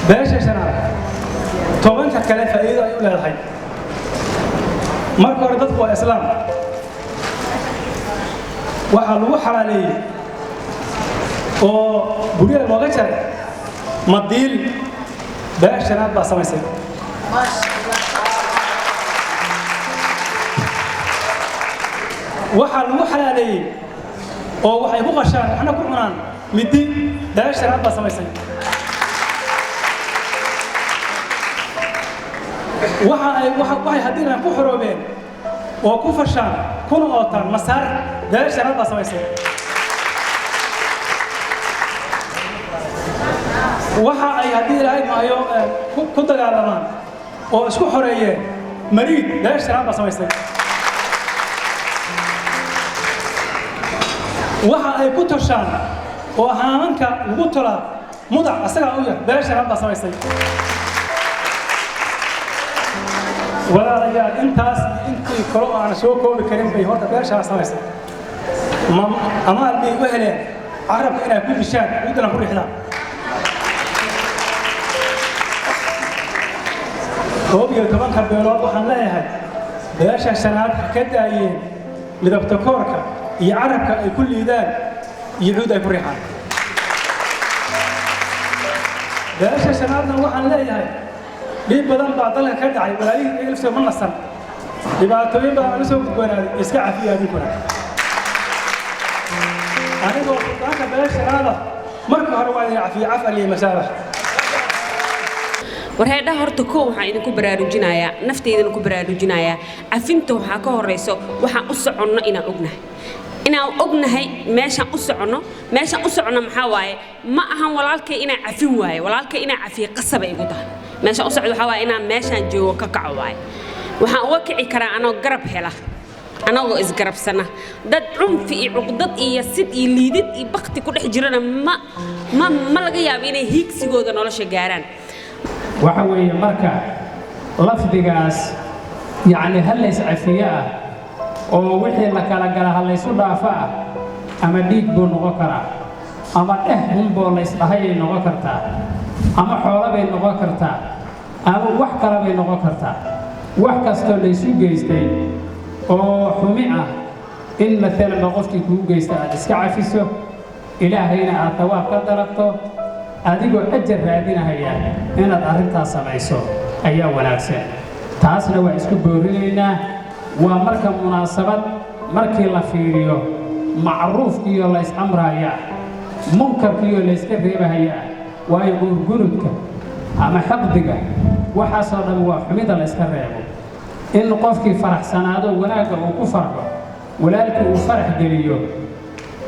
Beesha shanaad 10-ka kale faa'iido ay u leedahay. Marka hore, dadku waa islaam. Waxaa lagu xalaaleeyey oo guryaha looga jaray madiil. Beesha shanaad baa samaysay. Waxaa lagu xalaaleeyey oo waxay ku qashaan, waxna ku cunaan midi. Beesha shanaad baa samaysay. Waxa ay waxay haddii ku xoroobeen oo ku fashaan kuna ootaan masaar. Beesha shanaad baa samaysay. Waxa ay, haddii Ilaahay maayo, ku dagaalamaan oo isku xoreeyeen mariid. Beesha shanaad baa samaysay. Waxa ay ku toshaan oo haamanka lagu tolaa mudac asagaa u yar. Beesha shanaad baa samaysay. Walaalayaal, intaas intii kale oo aan soo koobi karin bay horta beeshaa samaysay. Amaal bay u heleen carabka inay ku dishaan, ciidana ku rixdaan. 11-ka beelood waxaan leeyahay, beesha shanaad ha ka daayeen midabta koorka iyo carabka ay ku liidaan iyo cuud ay ku riixaan. Beesha shanaadna waxaan leeyahay, dhib badan baa dalka ka dhacay, walaalihii ilfta ma nasan, dhibaatooyin badan aan la soo gudboonaaday, iska cafiya adinkuna. Anigoo suldaanka beesha shanaada, marka hore waa idin cafiye, caf aliyo masaabax. Warheedhaha, horta koo waxaan idinku baraarujinayaa, naftaydana ku baraarujinayaa, cafinta waxaa ka horeyso waxaan u soconno inaan ognahay, inaan ognahay meeshaan u soconno. Meeshaan u soconno maxaa waaye? Ma ahan walaalkay inaan cafin waaye. Walaalkay inaan cafiye qasabay igu tahay. Meeshaan u socdo waxaa waaye inaan meeshaan joogo ka kaco waaye. Waxaan uga kici karaa anoo garab hela, anagoo isgarabsana. Dad cunfi iyo cuqdad iyo sid iyo liidid iyo bakti ku dhex jirana ma laga yaabo inay hiigsigooda nolosha gaaraan. Waxa weeye, marka lafdigaas, yacni, ha lays cafiye ah oo wixii la kala gala ha laysu dhaafo ah, ama dhiig buu noqon karaa, ama dheh hunboo laysdhahayay noqon kartaa, ama xoolo bay noqon kartaa, ama wax kale bay noqon kartaa. Wax kastoo laysu geystay oo xumi ah, in maalan ba qofkii kuu geysta aad iska cafiso, Ilaahayna aad tawaab ka dalabto adigoo ajar raadinahaya, inaad arrintaas samayso ayaa wanaagsan. Taasna waa isku boorinaynaa. Waa marka munaasabad markii la fiiriyo, macruufkiiyo la is-amraaya, munkarkiiyo layska reebahaya. Waayo, uurgunudka ama xaqdiga, waxaasoo dhan waa xumida la yska reebo. In qofkii faraxsanaado, wanaagga uu ku farxo, walaalkii uu farax geliyo,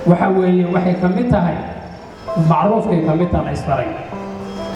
waxa weeye waxay ka mid tahay macruufkay ka mid taha la isfaray.